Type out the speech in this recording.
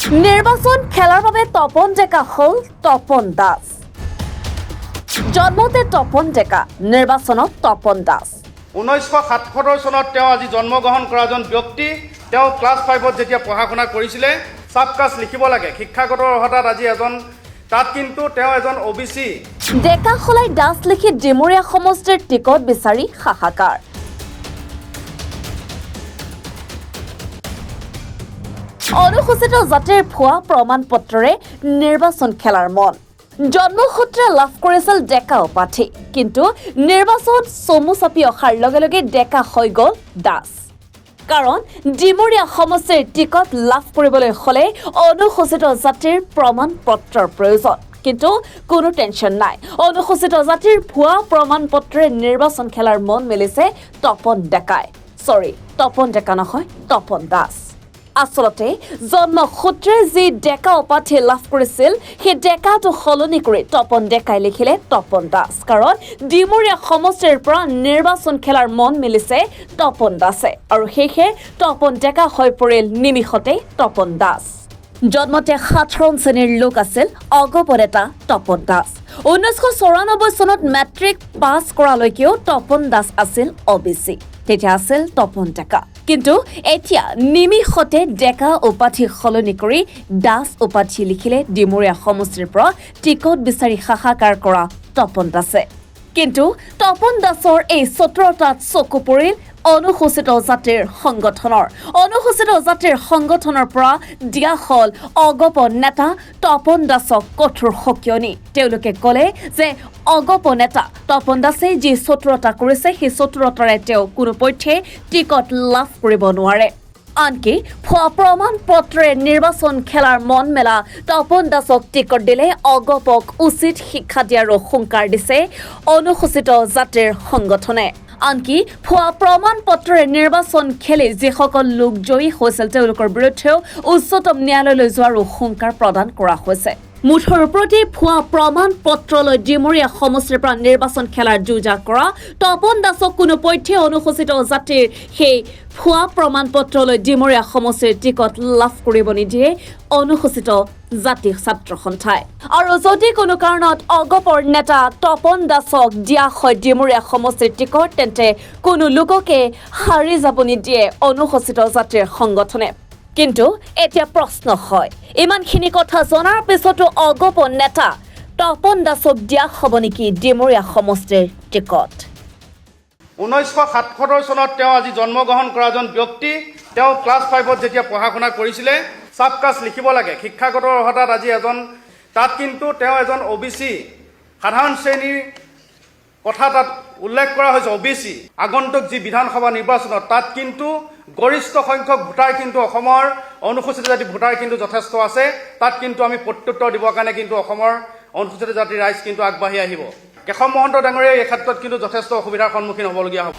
নিৰ্বাচন খেলাৰ বাবে তপন ডেকা হ'ল তপন দাস। জন্মতে তপন ডেকা, নিৰ্বাচনত তপন দাস। 1977 চনত তেওঁ আজি জন্মগ্ৰহণ কৰাজন ব্যক্তি। তেওঁ ক্লাছ 5ত যেতিয়া পঢ়া শুনা কৰিছিলে, চাব কাষ্ট লিখিব লাগে শিক্ষাগত অৰ্হতাত আজি এজন, তাত কিন্তু তেওঁ এজন অ' বি চি। ডেকা সলাই দাস লিখি ডিমৰীয়া সমষ্টিৰ টিকট বিচাৰি হাহাকাৰ। অনুসূচিত জাতিৰ ভুৱা প্ৰমাণ পত্ৰৰে নিৰ্বাচন খেলাৰ মন। জন্মসূত্ৰে লাভ কৰিছিল ডেকা উপাধি, কিন্তু নিৰ্বাচন চমু চাপি অহাৰ লগে লগে ডেকা হৈ গ'ল দাস। কাৰণ ডিমৰীয়া সমষ্টিৰ টিকট লাভ কৰিবলৈ হ'লে অনুসূচিত জাতিৰ প্ৰমাণ পত্ৰৰ প্ৰয়োজন। কিন্তু কোনো টেনশ্যন নাই, অনুসূচিত জাতিৰ ভুৱা প্ৰমাণ পত্ৰৰে নিৰ্বাচন খেলাৰ মন মেলিছে তপন ডেকাই। চৰি, তপন ডেকা নহয়, তপন দাস। আচলতে জন্মসূত্ৰে যি ডেকা উপাধি লাভ কৰিছিল, সেই ডেকাটো সলনি কৰি তপন ডেকাই লিখিলে তপন দাস। কাৰণ ডিমৰীয়া সমষ্টিৰ পৰা নিৰ্বাচন খেলাৰ মন মেলিছে তপন দাসে আৰু সেয়েহে তপন ডেকা হৈ পৰিল নিমিষতে তপন দাস। জন্মতে সাধাৰণ শ্ৰেণীৰ লোক আছিল অগপ নেতা তপন দাস। 1994 চনত মেট্ৰিক পাছ কৰালৈকেও তপন দাস আছিল অ' বি চি। তেতিয়া আছিল তপন ডেকা। কিন্তু এতিয়া নিমিষতে ডেকা উপাধি সলনি কৰি দাস উপাধি লিখিলে ডিমৰীয়া সমষ্টিৰ পৰা টিকট বিচাৰি হাহাকাৰ কৰা তপন দাসে। কিন্তু তপন দাসৰ এই চতুৰতাত চকু পৰিল অনুসূচিত জাতিৰ সংগঠনৰ। অনুসূচিত জাতিৰ সংগঠনৰ পৰা দিয়া হ'ল অগপ নেতা তপন দাসক কঠোৰ সকিয়নি। তেওঁলোকে ক'লে যে অগপ নেতা তপন দাসে যি চতুৰতা কৰিছে, সেই চতুৰতাৰে তেওঁ কোনোপধ্যে টিকট লাভ কৰিব নোৱাৰে। আনকি ভুৱা প্ৰমাণ পত্ৰৰে নিৰ্বাচন খেলাৰ মন মেলা তপন দাসক টিকট দিলে অগপক উচিত শিক্ষা দিয়াৰো হুংকাৰ দিছে অনুসূচিত জাতিৰ সংগঠনে। আনকি ভুৱা প্ৰমাণ পত্ৰৰে নিৰ্বাচন খেলি যিসকল লোক জয়ী হৈছিল, তেওঁলোকৰ বিৰুদ্ধেও উচ্চতম ন্যায়ালয়লৈ যোৱাৰো হুংকাৰ প্ৰদান কৰা হৈছে। মুঠৰ ওপৰতে ভুৱা প্ৰমাণ পত্ৰলৈ ডিমৰীয়া সমষ্টিৰ পৰা নিৰ্বাচন খেলাৰ যো-জা কৰা তপন দাসক কোনোপধ্যে অনুসূচিত জাতিৰ সেই ভুৱা প্ৰমাণ পত্ৰলৈ ডিমৰীয়া সমষ্টিৰ টিকট লাভ কৰিব নিদিয়ে অনুসূচিত জাতি ছাত্ৰ সন্থাই। আৰু যদি কোনো কাৰণত অগপৰ নেতা তপন দাসক দিয়া হয় ডিমৰীয়া সমষ্টিৰ টিকট, তেন্তে কোনো লোককে হাৰি যাব নিদিয়ে অনুসূচিত জাতিৰ সংগঠনে। কিন্তু এতিয়া প্ৰশ্ন হয়, ইমানখিনি কথা জনাৰ পিছতো অগপ নেতা তপন দাসক দিয়া হ'ব নেকি ডিমৰীয়া সমষ্টিৰ টিকট? 1977 চনত তেওঁ আজি জন্মগ্ৰহণ কৰাজন ব্যক্তি। তেওঁ ক্লাছ 5ত যেতিয়া পঢ়া শুনা কৰিছিলে, চাব কাষ্ট লিখিব লাগে শিক্ষাগত অৰ্হতাত আজি এজন, তাত কিন্তু তেওঁ এজন অ' বি চি। সাধাৰণ শ্ৰেণীৰ কথা তাত উল্লেখ কৰা হৈছে অ' বি চি। আগন্তুক যি বিধানসভা নিৰ্বাচনত তাত কিন্তু গৰিষ্ঠ সংখ্যক ভোটাৰ কিন্তু অসমৰ অনুসূচিত জাতি ভোটাৰ কিন্তু যথেষ্ট আছে। তাত কিন্তু আমি প্ৰত্যুত্তৰ দিবৰ কাৰণে কিন্তু অসমৰ অনুসূচিত জাতিৰ ৰাইজ কিন্তু আগবাঢ়ি আহিব। কেশৱ মহন্ত ডাঙৰীয়াই এই ক্ষেত্ৰত কিন্তু যথেষ্ট অসুবিধাৰ সন্মুখীন হ'বলগীয়া হ'ব।